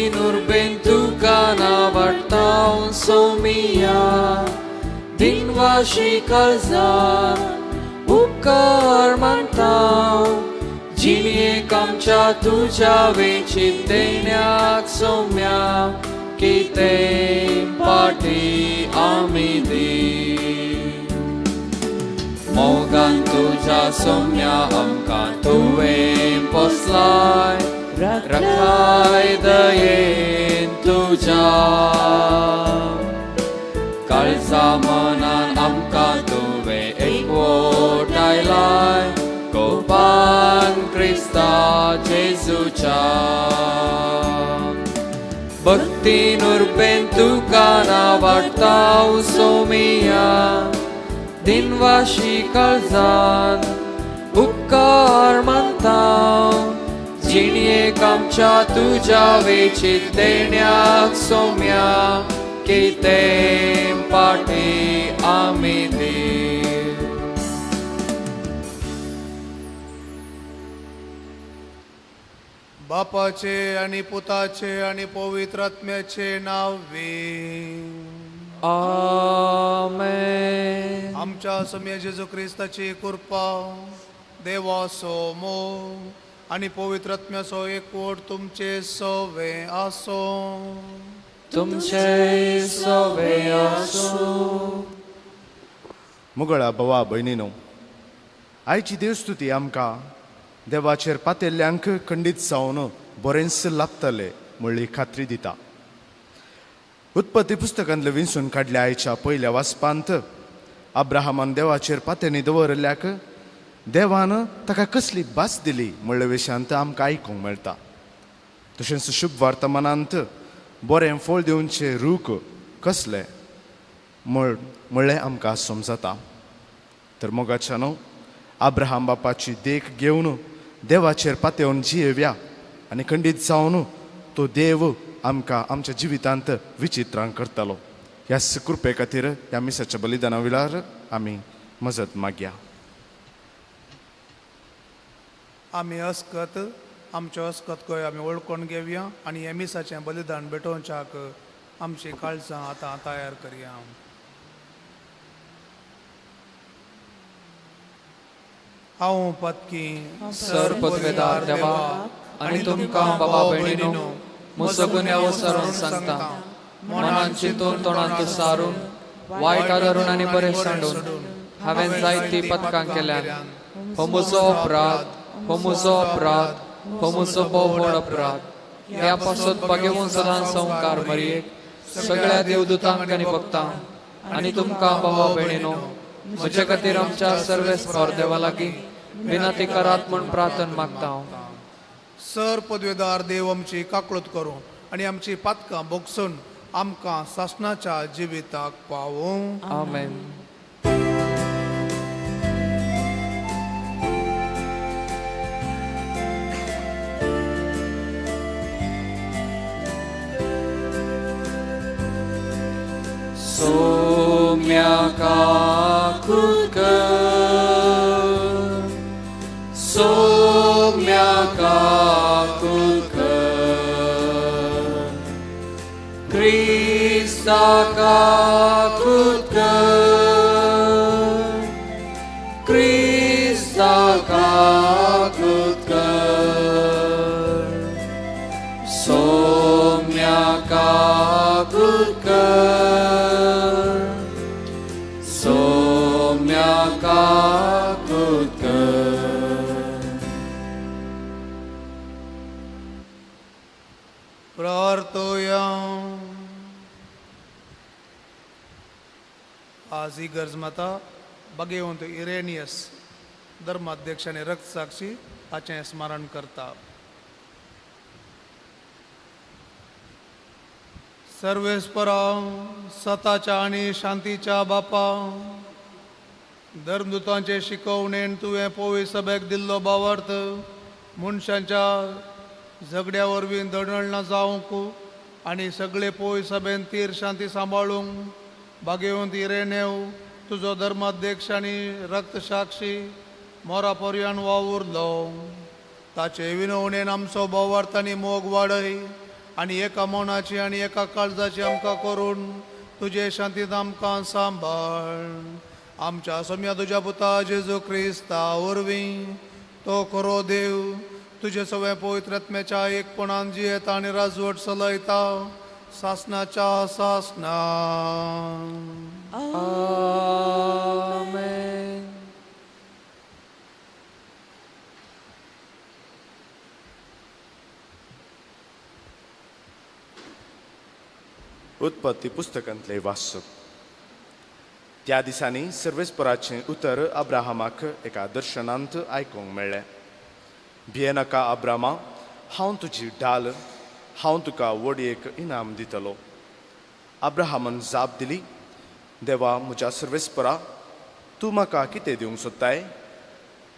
भक्तीन उर्बेन तुका नावाडटा सोमिया, दिनवाशी काळजान उपकार मानता, जिणेक आमच्या तुज्या वेचीत देण्याक सोम्या, कितें पाटी आमी दी. मोगान तुज्या सोम्या आमकां तुवें पोसलाय, राखाय दयेन तुज्या, काळजा मनान आमकां तुवें एकवटायलाय, कोपान क्रिस्ता जेजूच्या. भक्तीन उर्बेन तुका नावाडटा सोमिया, दिनवाशी काळजान उपकार मानता, जिणेक आमच्या तुज्या वेचीत देण्याक सोम्या, कितें पाटी आमी दी. बापाचे आनी पुताचे आनी पवित्र आत्म्याचे नांव वे. आमेन. आमच्या सोम्या जेजू क्रिस्ताची कृपा, देवाचो मोग आनी पवित्र आत्म्याचो एकवट तुमचे सवे आसूं. तुमचे सवे आसूं. मुगळा भावा भयणीनो, आयची देवस्तुती आमकां देवाचेर पातेल्ल्यांक खंडीत जावन बरेंच लाभतले म्हणली खात्री दिता. उत्पत्ती पुस्तकांतले विंचून काडल्या आयच्या पयल्या वाचपांत अब्राहमान देवाचेर पातेनी दवरिल्ल्याक देवान ताका कसली भास दिली म्हणले विशयांत आमकां आयकूंक मेळटा. तशेंच शुभ वर्तमानांत बरें फळ दिवचे रूख कसले म्हणलें आमकां समजता. तर मोगाच्या न्हू अब्राहम बापाची देख घेवन देवाचेर पातेवन जियेवया आनी खंडीत जावन तो देव आमकां आमच्या जिवितांत विचित्रां करतलो. ह्या कृपे खातीर ह्या मिसाच्या बलिदाना वेळार आमी मजत मागया. आमी अस्कत आमच्यो अस्कत गोंय आमी वळखून घेवया आनी ह्या मिसाचें बलिदान भेटोवच्याक आमची काळजां आतां तयार करया. हांव पतकी सर पदवेदार देवा आनी तुमकां बाबा भयणीनो म्हजो गुन्यांव सारून सांगता, मनान चिंतून तोंडांत सारून वायट आदरून आनी बरें सांडून हांवें जायतीं पदकां केल्यान. हो म्हजो अपराध, हो म्हजो अपराध, हो म्हजो भोव व्हड अपराध. ह्या पासत बागेवन सदां संवकार मरयेक सगळ्या देवदूतांक आनी भक्तांक आनी तुमकां बाबा भयणीनो म्हजे खातीर आमच्या सर्वेस्पर देवा लागीं विनंती करात म्हूण प्रार्थना मागता हांव. सर पदवेदार देव आमची काकळूत करूं आनी आमची पातकां भोगसून आमकां सासणाच्या जिविताक पावूं. आमेन. सोम्या काकूत कर, सोम्या काकूत कर, क्रिस्ता काकूत कर, क्रिस्ता काकूत कर, सोम्या काकूत कर, सोम्या काकूत कर. प्रार्थोया. आज ही गरज माता बागेवंत इरेनियस धर्माध्यक्ष आनी रक्तसाक्षी हाचें स्मरण करता. सर्वेस्परा सताच्या आनी शांतीच्या बापा, धर्मदूतांचे शिकवणेन तुवें पोवी सभेक दिल्लो भावार्थ मनशांच्या झगड्या वरवीं दडणना जावंक आनी सगळे पोय सभेन तीर शांती सांबाळूंक बागेवंत इरेनेव तुजो धर्माध्यक्ष आनी रक्तसाक्षी मोरा पर्यान वावुरलो. ताचे विनवणेन आमचो भावार्थ आनी मोग वाडय आनी एका मनाची आनी एका काळजाची आमकां करून तुजे शांतींत आमकां सांबाळ. आमच्या सोम्या तुज्या पुता जेजू क्रिस्ता वरवीं तो खरो देव तुजे सगळ्या पवित्र आत्म्याच्या एकपणान जियेता आनी राजवट चलयता सासनाच्या सासना. आमेन. उत्पत्ती पुस्तकांतले वाचप. त्या दिसांनी सर्वेस्पराचें उतर अब्राहमाक एका दर्शनांत आयकूंक मेळ्ळें. भियेनाका अब्रामा, हांव तुजी ढाल, हांव तुका व्हड एक इनाम दितलो. अब्राहमान जाप दिली, देवा म्हज्या सर्वेस्परा, तूं म्हाका कितें दिवंक सोदताय?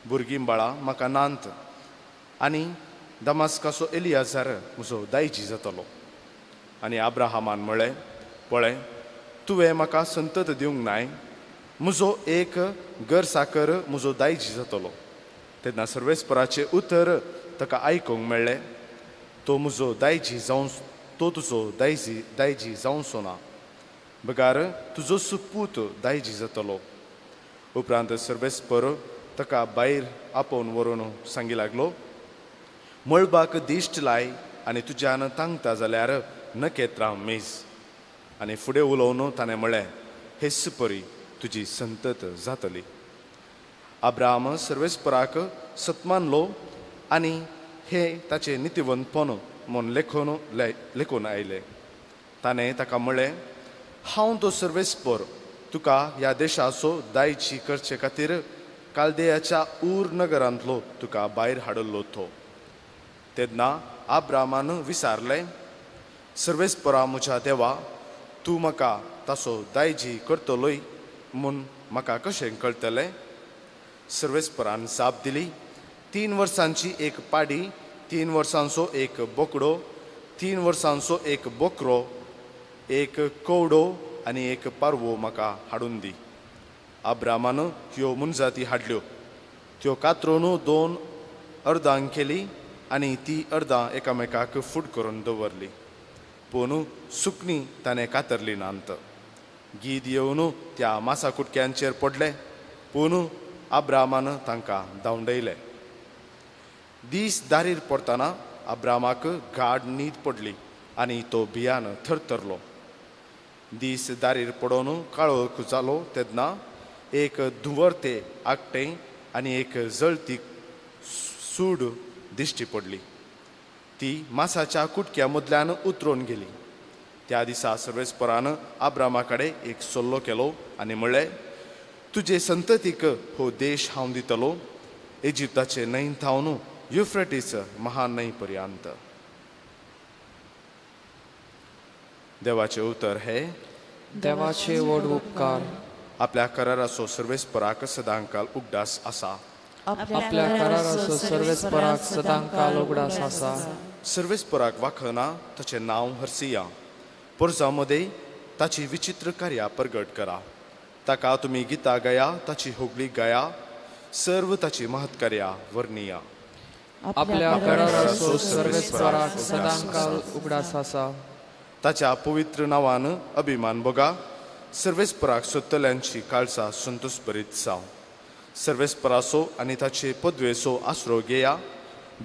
भुरगीं बाळां म्हाका नात आनी दमास्काचो एलियाजार म्हजो दायजी जातलो. आनी अब्राहमान म्हळें, पळय, तुवें म्हाका संतत दिवंक नाय, म्हजो एक गरसाकर म्हजो दायजी जातलो. तेन्ना सर्वेस्पराचें उतर ताका आयकूंक मेळ्ळें, तो म्हजो दायजी जावन तो तुजो दायजी जावचो ना, बगार तुजो सुपूत दायजी जातलो. उपरांत सर्वेस्पर ताका भायर आपोवन व्हरून सांगी लागलो, मळबाक दिश्ट लाय आनी तुज्यान तांकता जाल्यार नखेत्रां मेज. आनी फुडें उलोवन ताणें म्हळें, हेच परी तुजी संतत जातली. अब्राहम सर्वेस्पराक सत्मानलो आनी हें ताचें नितिवंतपण म्हूण लेखून आयलें. ताणें ताका म्हळें, हांव तो सर्वेस्पर, तुका ह्या देशाचो दायजी करचे खातीर कालदेयाच्या ऊर नगरांतलो तुका भायर हाडिल्लो तो. तेन्ना अब्राहमान विचारलें, सर्वेस्परा म्हज्या देवा, तूं म्हाका ताचो दायजी करतलोय म्हूण म्हाका कशें कळटलें? सर्वेस्परान जाप दिली, 3 वर्सांची एक पाडी, 3 वर्सांचो एक बोकडो, 3 वर्सांचो एक बोकरो, एक कवडो आनी एक पारवो म्हाका हाडून दी. अब्राहमान ह्यो मुनजाती हाडल्यो, त्यो कातरून 2 अर्दां केली आनी ती अर्दां एकामेकाक फूट करून दवरली. पूण सुकणी ताणें कातरली नात. गीद येवन त्या मासा कुटक्यांचेर पडले, पूण अब्राहमान तांकां धांवडयले. दीस दारीर पडटना अब्राहमाक गाढ न्हीद पडली आनी तो भियान थरथरलो. दीस दारीर पडोवन काळोख जालो तेन्ना एक धुंवरते आकटें आनी एक जळती सूड दिश्टी पडली. ती मासाच्या कुटक्या मदल्यान उतरून गेली. त्या दिसा सर्वेस्परान अब्राहमा कडेन एक सल्लो केलो आनी म्हळें, तुजे संततीक हो देश हांव दितलो, इजिप्ताचे न्हंय थावन युफ्रेटीस महान न्हंय पर्यंत. देवाचें उतर हे देवाचे व्हड उपकार. आपल्या कराराचो सर्वेस्पराक सदांकाल उगडास आसा. आपल्या कराराचो सर्वेस्पराक सदांकाल उगडास आसा. सर्वेस्पराक वाखना ताचें नांव हरसिया. पोरजा मदें ताची विचित्र कार्यां प्रगट करा. ताका तुमी गितां गाया, ताची होगळी गाया, सर्व ताची महत्कार्यां वर्णिया. आपल्या कराराचो सर्वेस्पराक सदांकाल उगडास आसा. ताच्या पवित्र नांवान अभिमान भोगा. सर्वेस्पराक सोदतल्यांची काळजां संतोषभरीत जावं. सर्वेस्पराचो आनी ताचे पदवेचो आसरो घेया.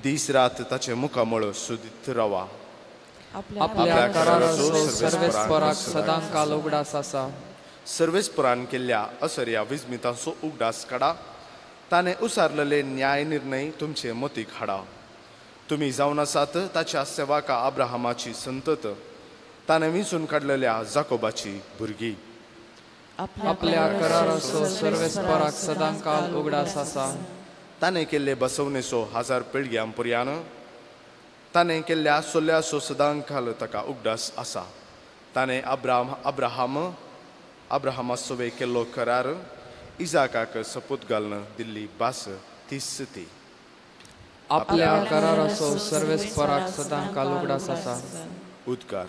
दीस रात ताचें मुखामळ सोदीत रावा. आपल्या कराराचो सर्वेस्पराक सदांकाल उगडास आसा. सर्वेस्परान केल्ल्या असर्या विस्मितांचो उगडास काडा. ताणें उसारलेले न्याय निर्णय तुमचे मतीक हाडा. तुमी जावन आसात ताच्या सेवाका अब्राहमाची संतत, ताणें विंचून काडलेल्या जाकोबाची भुरगीं. आपल्या कराराचो सर्वेस्पराक सदांकाल उगडास आसा. ताणें केल्ले बसवणेचो 1000 पिळग्यां पर्यान, ताणें केल्ल्या सोल्याचो सदांकाल ताका उगडास आसा. ताणें अब्राहमा सोवे केल्लो करार, इजाकाक सपूत घालून दिल्ली भास तीच ती. आपल्या कराराचो सर्वेस्पराक सदांकाल उगडास आसा. उद्गार.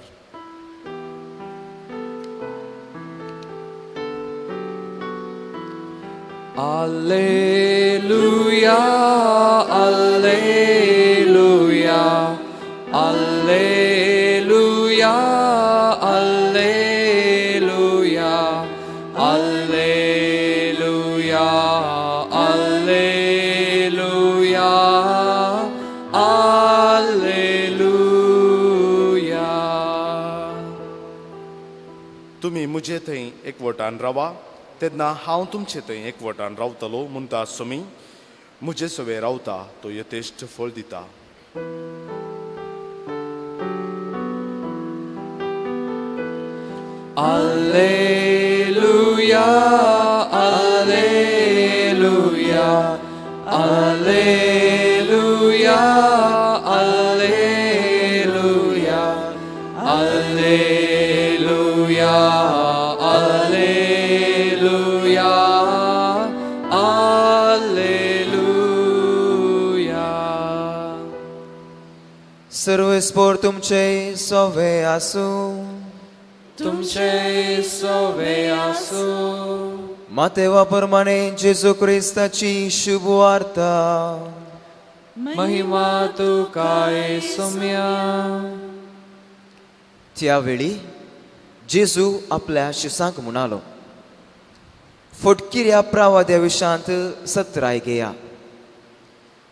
Alleluia, Alleluia, Alleluia. Alleluia, alleluia, alleluia. तुमी मुजे थंय एकवटान रावा तेन्ना हांव तुमचे थंय एकवटान रावतलो म्हणटा स्वामी. मुजे सवे रावता तो यथेश्ट फळ दिता. Alleluia, alleluia, alleluia, alleluia, alleluia, alleluia, alleluia. सर्वेस्पोर तुमचे सोवे आसूं. तुमचे सोवे आसूं. मातेवा प्रमाणे जेजू क्रिस्ताची शुभ वार्ता. महिमा तुका सोम्या. त्यावेळी जेजू आपल्या शिसांक म्हणालो, फटकिऱ्या प्रावाद्या विशांत सत्राय घेया.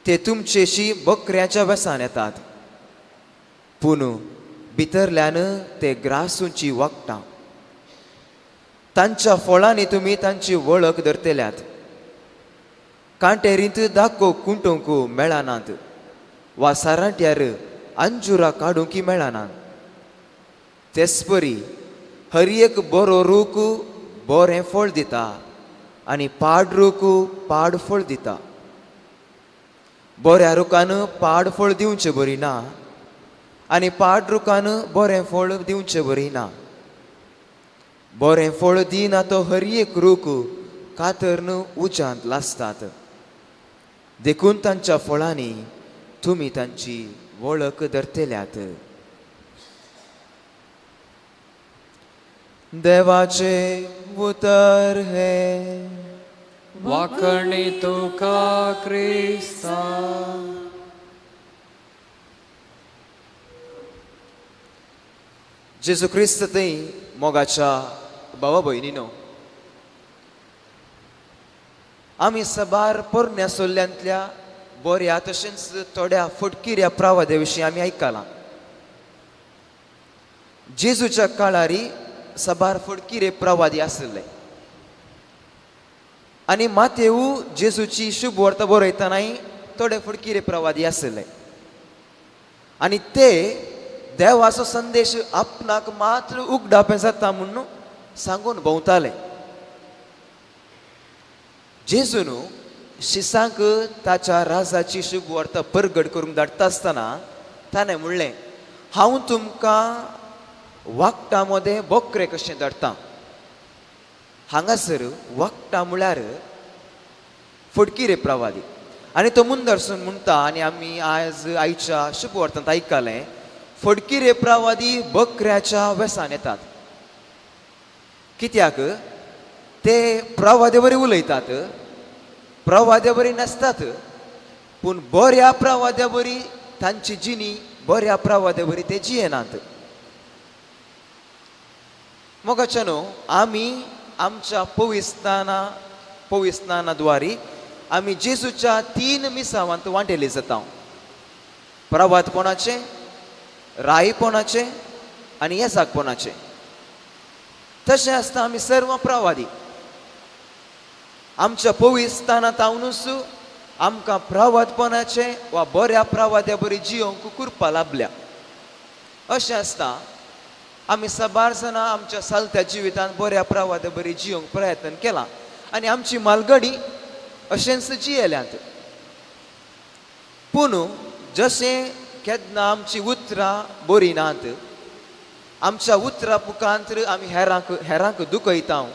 ते तुमचेशी बकऱ्याच्या वेसान येतात, पूण भितरल्यान ते ग्रासूंची वागता. तांच्या फळांनी तुमी तांची वळख धरतल्यात. कांटेरींत दाको कुंटोवंक मेळनात वा सारांट्यार अंजुरा काडूंक मेळनात. तेचपरी हर एक बरो रूख बरें फळ दिता आनी पाड रूख पाड फळ दिता. बऱ्या रुखान पाड फळ दिवचें बरी ना आनी पाड रुखान बरें फळ दिवचें बरी ना. बरें फळ दिना तो हर एक रूख कातरन उज्यांत लासतात. देखून तांच्या फळांनी तुमी तांची वळख धरतल्यात. देवाचे उतर हे. वाखणी तुका क्रिस्ता. जेजू क्रिस्त थंय मोगाच्या भावा भयणीनो, आमी सबार पोरण्या सोल्ल्यांतल्या बऱ्या तशेंच थोड्या फटकिऱ्या प्रावाद्या विशीं आमी आयकलां. जेजूच्या काळारी सबार फटकिरे प्रवादी आशिल्ले आनी मातेऊ जेजूची शुभ वार्ता बरयतनाय थोडे फटकिरे प्रवादी आशिल्ले आनी ते देवाचो संदेश आपणाक मात्र उगडापें जाता म्हणून सांगून भोंवताले. जेजून शिसांक ताच्या राजाची शुभ वार्ता परगट करूंक धाडटा आसतना ताणें म्हणलें, हांव तुमकां वागटा मदें बोकरे कशें धाडटा. हांगासर वागटा म्हळ्यार फटकिरे प्रवादी आनी तो मुंदरसून म्हणटा आनी आमी आयज आयच्या शुभ वार्तांत आयकलें, फटकिरे प्रवादी बकऱ्याच्या वेसान येतात. कित्याक ते प्रवादे बरी उलयतात, प्रवादे बरी नासतात, पूण बऱ्या प्रवाद्या बरी तांची जिणी बऱ्या प्रवाद्या बरी ते जियेनात. मोगाच्या न्हू, आमी आमच्या पविस्नानाद्वारी आमी जेजूच्या 3 मिसावांत वांटेली जाता. प्रवादपणाचें, रायपणाचें आनी येसाकपणाचें. तशें आसता आमी सर्व प्रवादी. आमच्या पविस्ताना तावनूच आमकां प्रवादपणाचें वा बऱ्या प्रवाद्या बरी जियोंक कृपा लाभल्या. अशें आसता आमी साबार जाणां आमच्या सालत्या जिवितांत बऱ्या प्रवाद्या बरी जियोंक प्रयत्न केला आनी आमची मालगडी अशेंच जियेल्यांत. पूण जशें केन्ना आमची उतरां बरी नात, आमच्या उतरां मुखांत आमी हेरांक दुखयता,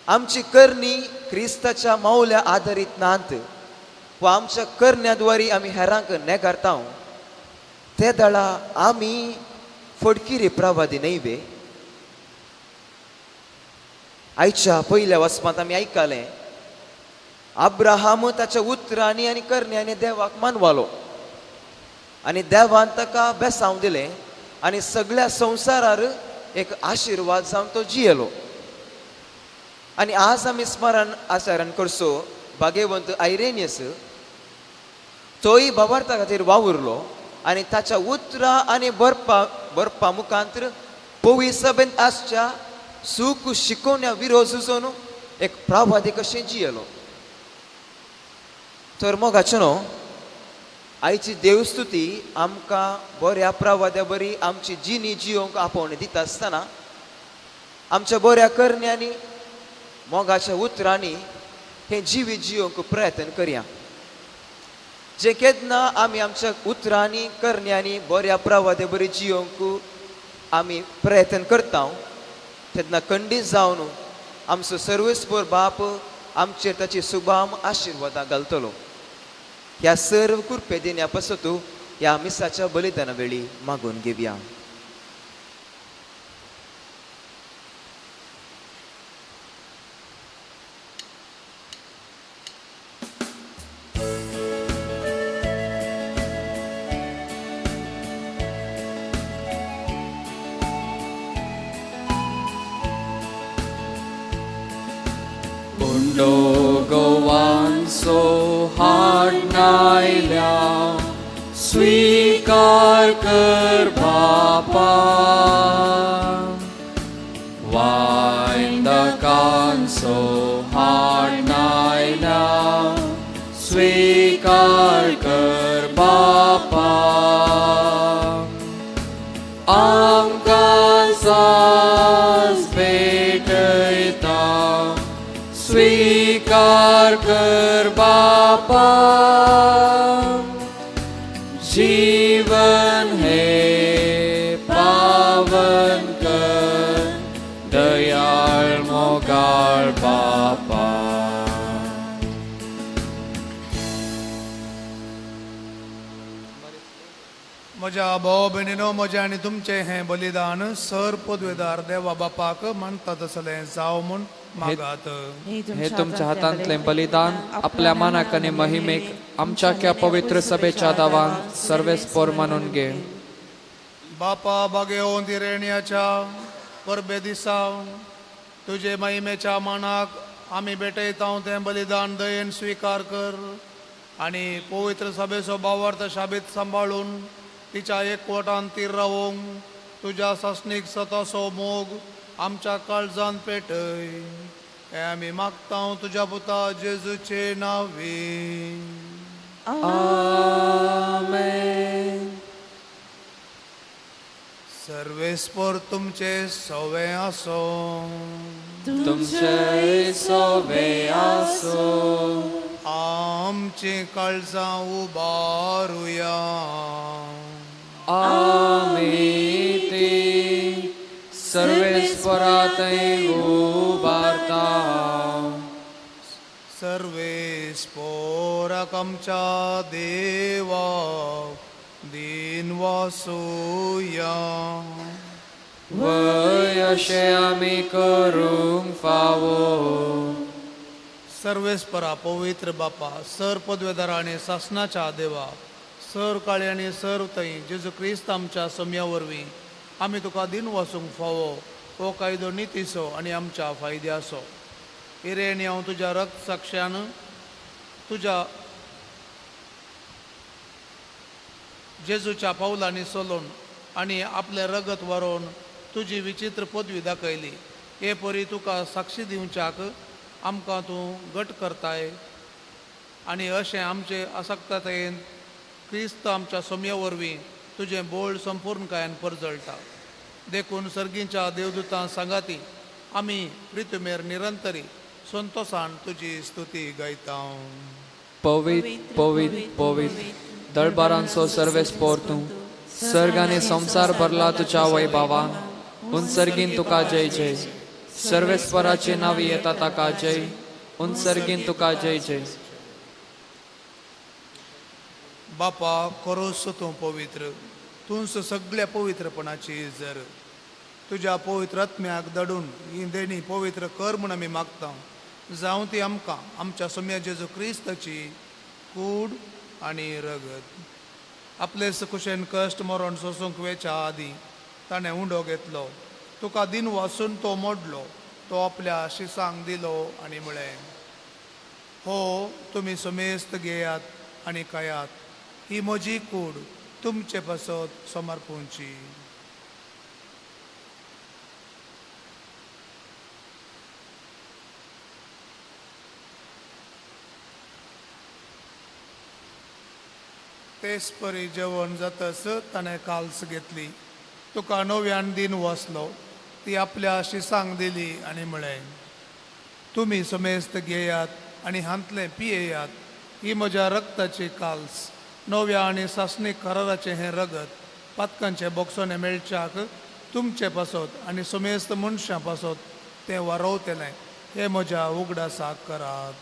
आमची करणी क्रिस्ताच्या मावल्या आदारीत नात वा आमच्या करण्याद्वारी आमी हेरांक नेगारता, ते दळा आमी फटकिरी प्रवादी न्हय वे. आयच्या पयल्या वचपांत आमी आयकलें, अब्राहाम ताच्या उतरांनी आनी करण्यांनी देवाक मानवालो आनी देवान ताका बेसांव दिलें आनी सगळ्या संवसारार एक आशिर्वाद जावन तो जियेलो. आनी आज आमी स्मरण आचरण करचो भाग्यवंत आयरेनियस तोय भावार्था खातीर वावुरलो आनी ताच्या उतरां आनी बरपा बरपा मुखांतर पवी सभेंत आसच्या सूख शिकोवण्या विरोध सुचोवन एक प्रावादी कशें जियेलो. तर मोगाचें न्हू आयची देवस्तुती आमकां बऱ्या प्रवाद्या बरी आमची जिणी जियोंक आपोवणें दिता आसतना आमच्या बऱ्या करण्यांनी मोगाच्या उतरांनी हें जिवीत जियोंक प्रयत्न करया. जे केन्ना आमी आमच्या उतरांनी करण्यांनी बऱ्या प्रवाद्या बरी जियोंक आमी प्रयत्न करता तेन्ना खंडीत जावन आमचो सर्वेस्पर बाप आमचेर ताची सुबाम आशिर्वादां घालतलो. ह्या सर्व कृपे दिण्या पासत ह्या मिसाच्या बलिदाना वेळी मागून घेवया. उंडो गोवांचो हाडनायल्या स्वीकार कर बापा, वायंदकांचो हाडनायल्या स्वीकार कर बापा, आमकां सास भेटयता स्वीकार कर बापा, जीवन हे पावन कर दयाळ मोगाळ बापा. म्हज्या भाव भयणीनो, म्हजें आनी तुमचें हें बलिदान सर पदवेदार देवा बापाक मानता तसलें जावं म्हूण मागात. हे तुमच्या हातांतलें बलिदान आपल्या मानाक आनी महिमेक आमच्या क्या पवित्र सभेच्या दावान सर्वेस्पोर मानून घे. बापा बागेवन तिरेण्याच्या परबे दिसा तुजे महिमेच्या मानाक आमी भेटयता तें बलिदान दयेन स्विकार कर आनी पवित्र सभेचो भावार्थ शाबीत सांबाळून तिच्या एकवटान तीर रावोंक तुज्या सासणीक सतासो मोग आमच्या काळजान पेटय. हें आमी मागता तुज्या पुता जेजूचे नांवी. आमेन. सर्वेस्पर तुमचे सवे आसो, तुमचे सवे आसो. आमची काळजां उबारुया, आमी ती सर्वेस्परातय उबारता. सर्वेस्पोराक आमच्या देवा दिन वासुया. वय अशें आमी करूंक फावो. सर्वेस्परा पवित्र बापा, सर पदवेदार आनी सासनाच्या देवा, सर काळी आनी सर थंय जेजू क्रिस्त आमच्या सम्या वरवीं आमी तुका दिन वासूंक फावो हो कायदो नितीचो आनी आमच्या फायद्याचो. इरेणी हांव तुज्या रक्त साक्षान तुज्या जेजूच्या पावलांनी चलोवन आनी आपलें रगत वारोवन तुजी विचित्र पदवी दाखयली. हे परी तुका साक्षी दिवच्याक आमकां तूं घट करताय आनी अशें आमचे आसक्ततायेन क्रिस्त आमच्या सोम्या वरवीं तुजें बोळ संपूर्णकायेन परजळटा. देखून सर्गीच्या देवदूतां सांगाती आमी प्रितुमेर निरंतरी संतोसान तुजी स्तुती गायता. पवित पवित पवित दळबारांचो सर्वेस्पोर तूं, सर्ग आनी संवसार भरला तुज्या वैभावान. उंचर्गीन तुका जय जय. सर्वेस्पराचे नांवी येता ताका जय. उंचर्गीन तुका जय जय. बापा करोस तूं पवित्र, तूंच सगळ्या पवित्रपणाची जर तुज्या पवित्र आत्म्याक धाडून ही देणी पवित्र कर म्हूण आमी मागता. जावं ती आमकां आमच्या सोम्या जेजू क्रिस्ताची कूड आनी रगत. आपले कुशेन कश्ट मरण सोसूंक वेच्या आदीं ताणें उंडो घेतलो, तुका दिन वासून तो मोडलो, तो आपल्या शिसांक दिलो आनी म्हळें, हो तुमी समेस्त घेयात आनी खायात, ही म्हजी कूड तुमचे पासत समर्पूंची. तेच परी जेवण जातस ताणें काल्स घेतली, तुका नव्यान दिन वसलो, ती आपल्या शिसांक दिली आनी म्हळें, तुमी समेस्त घेयात आनी हांतलें पियेयात, ही म्हज्या रक्ताची काल्स, नव्या आनी सासणीक कराराचें हें रगत पातकांचे बोगसोने मेळच्याक तुमचे पासत आनी समेस्त मनशां पासत तें वारोवतलें, हें म्हज्या उगडासाक करात.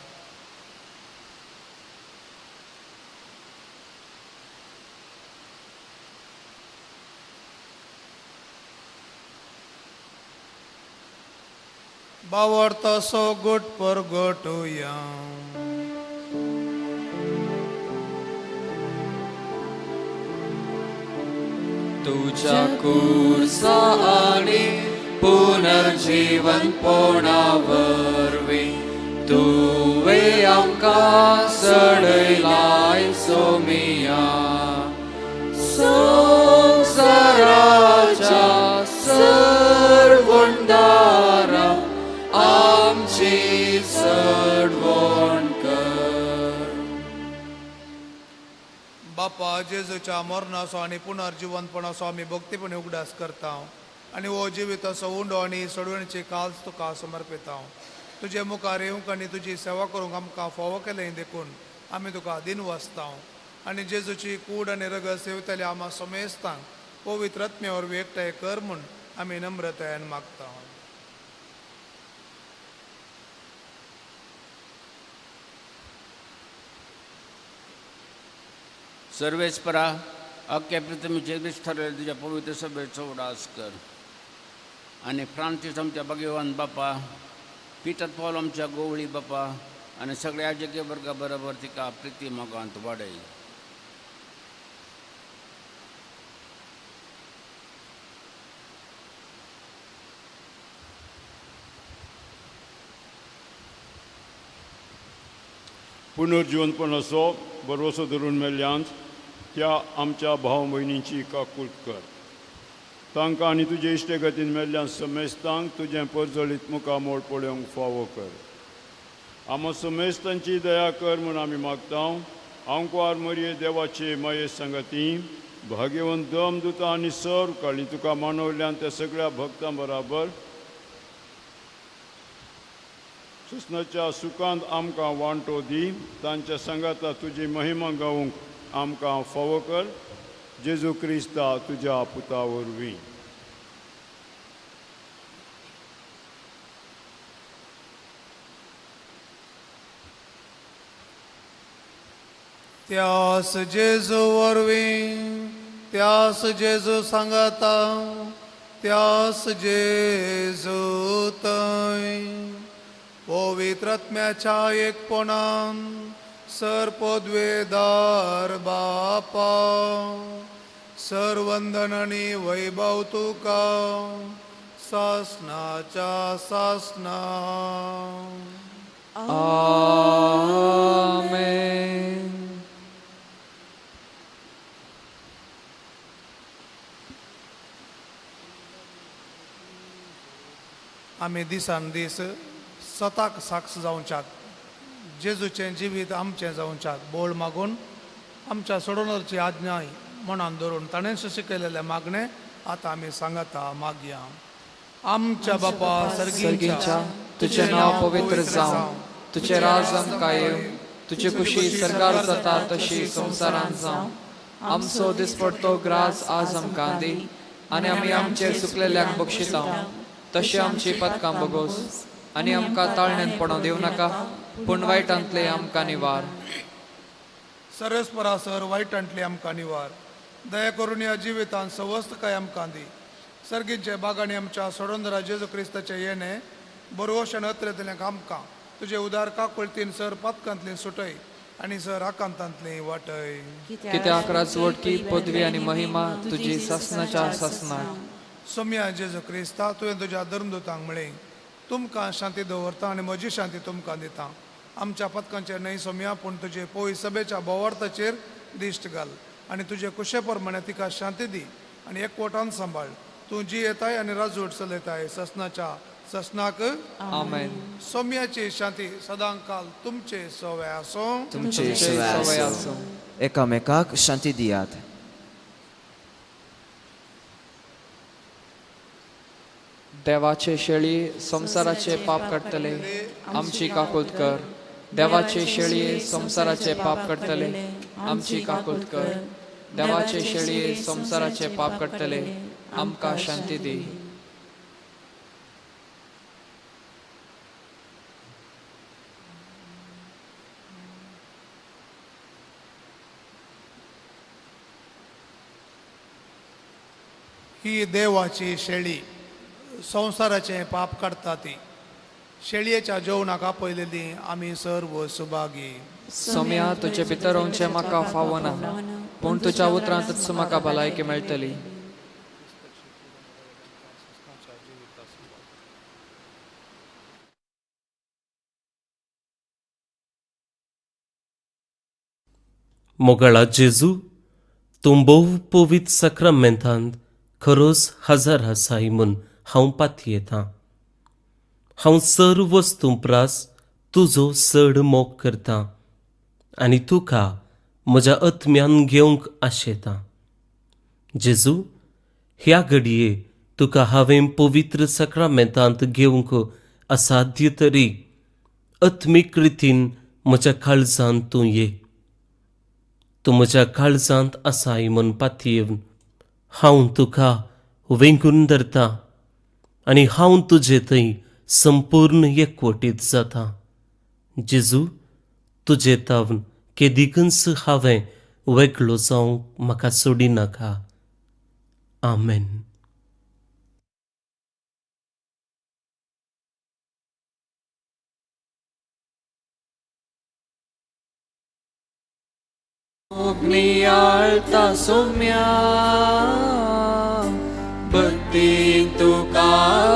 बावडतो गोट परगटुया. तुझ्या कुर्सा आणि पुनर्जीवन पोणावरवी तुवे आमकां सडयलाय सोमिया, संवसाराच्या सर्वंदारा आमची सडवण कर. बापा, जेजूच्या मरणाचो आनी पुनर्जिवनपणाचो आमी भक्तीपणी उगडास करता आनी हो जिविताचो उंडो आनी सोडवणीची काल्स तुका समर्पिता. तुजे मुखार येवंक आनी तुजी सेवा करूंक आमकां फावो केलें देखून आमी तुका दिनवासता आनी जेजूची कूड आनी रगत सेवतले आमा समेस्तांक पवित्र आत्म्या वरवीं एकठांय कर म्हूण आमी नम्रतायेन मागता. सर्वेस्परा, अख्ख्या पृथ्वीचेर विस्तारलेल्या तुज्या पवित्र सभेचो उडास कर आनी फ्रांसीस आमच्या भाग्यवान बापा, पिटर पॉल आमच्या गोवळी बापा आनी सगळ्या राजकीय वर्गा बरोबर तिका प्रिती मोगांत वाडय. पुनर्जीवनपणाचो भरवसो धरून मेल्ल्यांत त्या आमच्या भाव भयणींची काकूट कर. तांकां आनी तुजे इश्टेगतीन मेल्ल्या समेस्तांक तुजें परजळीत मुखामोळ पळोवंक फावो कर. आमा समेस्तांची दया कर म्हूण आमी मागता. आंकवार मरये देवाचे माये संगती भाग्यवंत दम दुता आनी सर्व काळी तुका मानवल्यान त्या सगळ्या भक्तां बराबर सुसनाच्या सुखांत आमकां वांटो दी. तांच्या सांगाता तुजी महिमा गावंक आमकां फावो कर. जेजू क्रिस्ता तुज्या पुता वरवीं. त्यास जेजू वरवीं, त्यास जेजू सांगाता, त्यास जेजू थंय पवित्र आत्म्याच्या एकपणान सर पदवेदार बापा, सर वंदन आनी वैभव तुका सासनाच्या सासना. आमेन. आमी दिसान दीस सताक साक्ष जावच्याक, जेजूचें जिवीत आमचें जावच्याक बोळ मागून आमच्या सोडवणाची आज्ञाय मनान धरून ताणेंच शिकयलेलें मागणें आतां आमी सांगता मागया. आमच्या बापा सर्गीच्या, तुजें नांव पवित्र जावं, तुजें राज आमकां येवं, तुजी खुशी सरकार जाता तशी संवसारांत जावं. आमचो दिसपडतो ग्रास आज आमकां दी आनी आमी आमचे चुकलेल्यांक बक्षिता तशें आमची पदकां बगोस आनी आमकां ताळण्यांत पडोवंक दिवं नाका, पूण वायटांतले आमकां निवार. सरस्परा सर वायटांतले आमकां निवार. दया करून ह्या जिवितांत सवस्तकाय आमकां दी. सर्गींचे बागांनी आमच्या सोडोंदरा जेजू क्रिस्ताचें येणें बरवशण अत्रेतलें आमकां तुजे उदार काकुळतीन सर पातकांतली सुटय आनी सर आकांतांतली वाटय. कित्याक राजवटकी पदवी आनी महिमा तुजी सासनाच्या सासनाक. सोम्या जेजू क्रिस्ता, तुवें तुज्या धर्मदूतांक म्हळें, तुमकां शांती दवरता आनी म्हजी शांती तुमकां दिता. आमच्या पथकांचेर न्हय सोम्या, पूण तुजे पोय सभेच्या बोवार्थाचेर दिश्ट घाल आनी तुजे कुशे प्रमाणे तिका शांती दी आनी एकवटान सांबाळ. तूं जी येताय आनी राजवट चलयताय ससनाच्या ससनाक. आमेन. सोम्याची शांती सदांकाल तुमचे सवे आसूं. तुमचे सवय आसूं. एकामेकाक शांती दियात. देवाचे शेळी संवसाराचे पाप काडटले, आमची काकूत कर. देवाचे शेळये संवसाराचे पाप काडटले, आमची काकूत कर. देवाचे शेळये संवसाराचे पाप काडटले, आमकां शांती दी. ही देवाची शेळी संवसाराचें पाप काडटा ती. शेळयेच्या जेवणाक आपयलेली आमी सर्व सुभागी. सोम्या, तुजे भितर रावचें म्हाका फावना, पूण तुज्या उतरांतच म्हाका भलायकी मेळटली. मोगाळा जेजू, तूं भोव पवित्र साक्रामेंतांत खरोच हजर आसाय म्हूण हांव पातयेतां. हांव सर्व वस्तूं प्रास तुजो चड मोग करतां आनी तुका म्हज्या आत्म्यान घेवंक आशेतां. जेजू, ह्या घडये तुका हांवें पवित्र साक्रामेंतांत घेवंक असाध्य तरी आत्मीक रितीन म्हज्या काळजांत तूं ये. तूं म्हज्या काळजांत आसाय म्हूण पातयेवन हांव तुका वेंगून धरता आनी हांव तुजे थंय संपूर्ण एकवटीत जाता. जेजू, तुजे तावन केदिकूच हांवें वेगळो जावंक म्हाका सोडिनाका. आमेन. अग्नियाळता सोम्या, भक्तीन तुका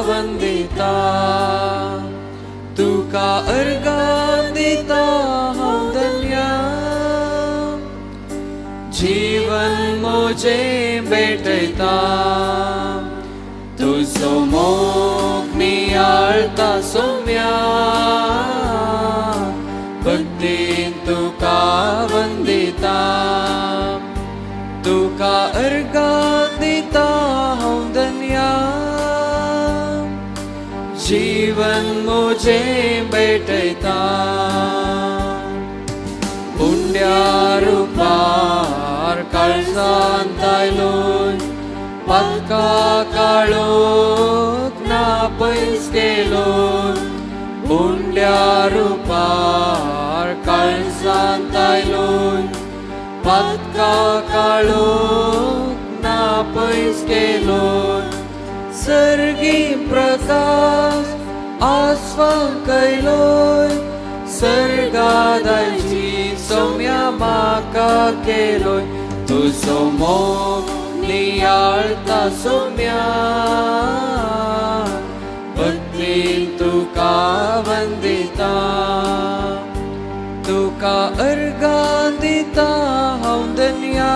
वंदिता, तुका अर्घां दिता हांव धन्या. जीवन म्हजें भेटयता, तुजो मोग नियाळता सोम्या, भक्तीन तुका वंदिता, तुका अर्घां दिता हांव धन्या. जीवन म्हजें भेटयता, उंड्या रुपार काळजांत आयलो, पातका काळोख ना पयस केलो. उंड्या रुपार काळजांत आयलो, पातका काळोख ना पयस केलो. सर्गी प्रकाश आसवांक आयलोय, सर्गादायची सौम्या म्हाका केलोय. तुजो मोग नियाळता सौम्या, भक्तीन तुका वंदिता, तुका अर्घां दिता हांव धन्या.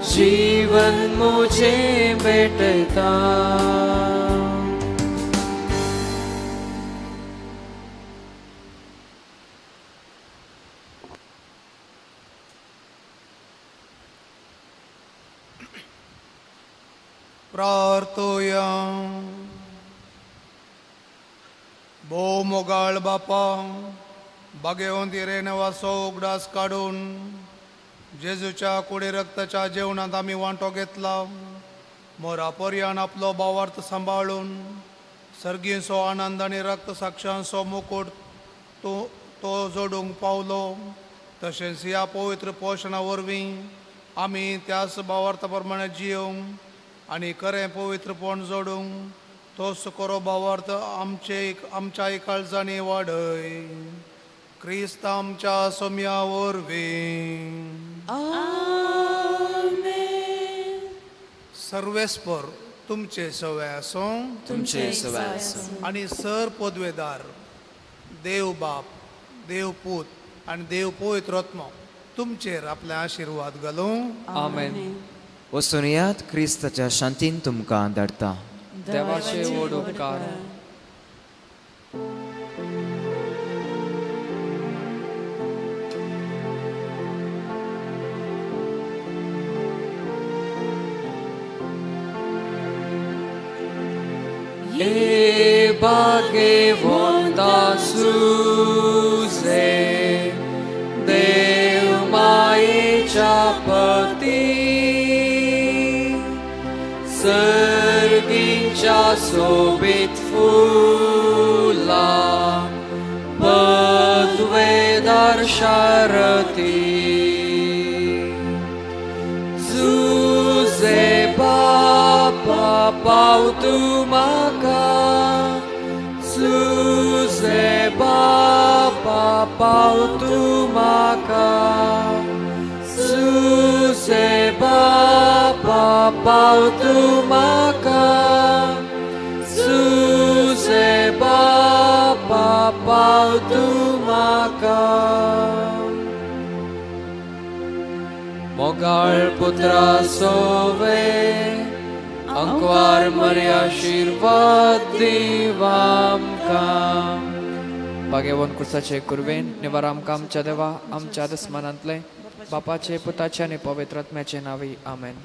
जीवन म्हजें भेटयता. प्रार्थोया. भोव मोगाळ बापा, बागेवन इरेनेवाचो उगडास काडून जेजूच्या कुडी रक्ताच्या जेवणांत आमी वांटो घेतला. मोरा पर्यान आपलो भावार्थ सांबाळून सर्गींचो आनंद आनी रक्त साक्षांचो मुकूट तो जोडूंक पावलो. तशेंच ह्या पवित्र पोशणा वरवीं आमी त्याच भावार्था प्रमाणे जियोंक आनी खरें पवित्रपण जोडूंक तोच खरो भावार्थ आमचे आमच्या काळजांनी वाडय. क्रिस्त आमच्या सोम्या वरवीं. सर्वेस्पर तुमचे सवय आसूं तुमचे सवय आसूं. आनी सर पदवेदार देव बाप, देव पूत आनी देव पवित्र आत्मो तुमचेर आपले आशिर्वाद घालूं. आमेन. वचून येयात, क्रिस्ताच्या शांतीन तुमकां धाडटा. देवाचे व्हड उपकार. E भाग्यवंता सुसे देव मायेच्या पती सर्गींच्या सोबीत फुला पदवेदार शारती जुजे बापा पाव तूं म्हाका जुजे बापा पाव तूं म्हाका जुजे बापा पाव तूं म्हाका जुजे बापा पाव तूं म्हाका. मोगाळ पुत्रा सोवे अंकवार मरी आशिर्वाद दिवामकां. भाग्यवन कुर्साचे कुरवेन निवार आमकां आमच्या देवा आमच्या दस्मानांतले बापाचे पुताचे आनी पवित्र आत्म्याचे नांवी आमेन.